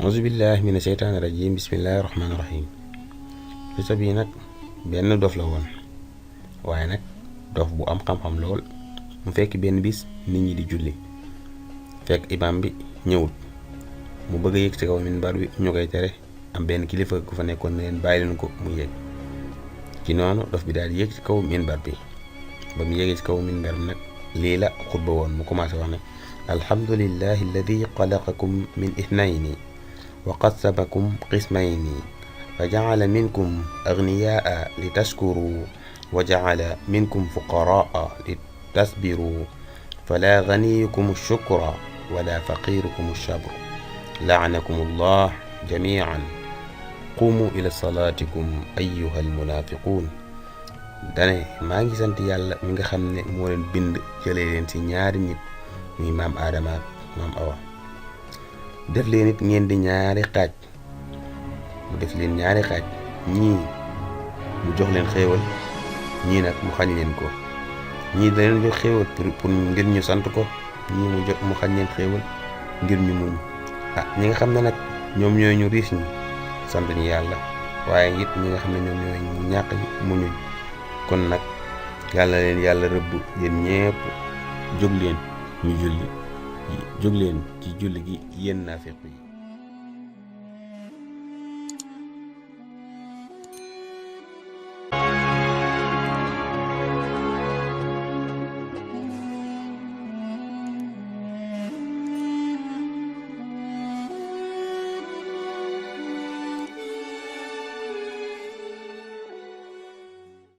auzu billahi mina sheytaani rajim bismillahi rahmaani rahim. xisa bii nag benn dof la woon, waaye nag dof bu am xam-xam lool. mu fekk benn bis nit ñi di julli, fekk imam bi ñëwut. mu bëgg a yëg ci kaw minbar bi, ñu koy tere. am benn kilifa ku fa nekkoon ne leen bàyyi leen ko mu yëg. ci noonu dof bi daal di yëg ci kaw minbar bi. ba mu yëgee ci kaw minbar bi nag lii la xutba woon. mu commencé wax ne alhamdulillahi alladi xalaqakum min ithnayni wa qasabakum qismayni fa jacala minkum agniyaa li tashkuru wa jacala minkum fuqaraa li tasbiru fala ganiyukum shukra wala faqirukum shabru laanakum allah jamian qumu ila salatikum ayuha almunafiqun. dane maa ngi sant yàlla mi nga xam ne moo leen bind jëlee leen ci ñaari nit muy maam aadama ak maam awa, def leen it ngeen di ñaari xaaj. mu def leen ñaari xaaj, ñii mu jox leen xéewal, ñii nag mu xañ leen ko. ñii da leen jox xéewal pour ngir ñu sant ko, ñii mu xañ leen xéewal ngir ñu muñ. ñi nga xam ne nag ñoom ñooy ñu riis ñi sant ñu yàlla, waaye it ñi nga xam ne ñoom ñooy ñu ñàkk ñi muñuñ. kon nag yàlla leen yàlla rëbb yéen ñépp. jóg leen ñu julli, jóg leen ci julli gi yéen naafiq yi.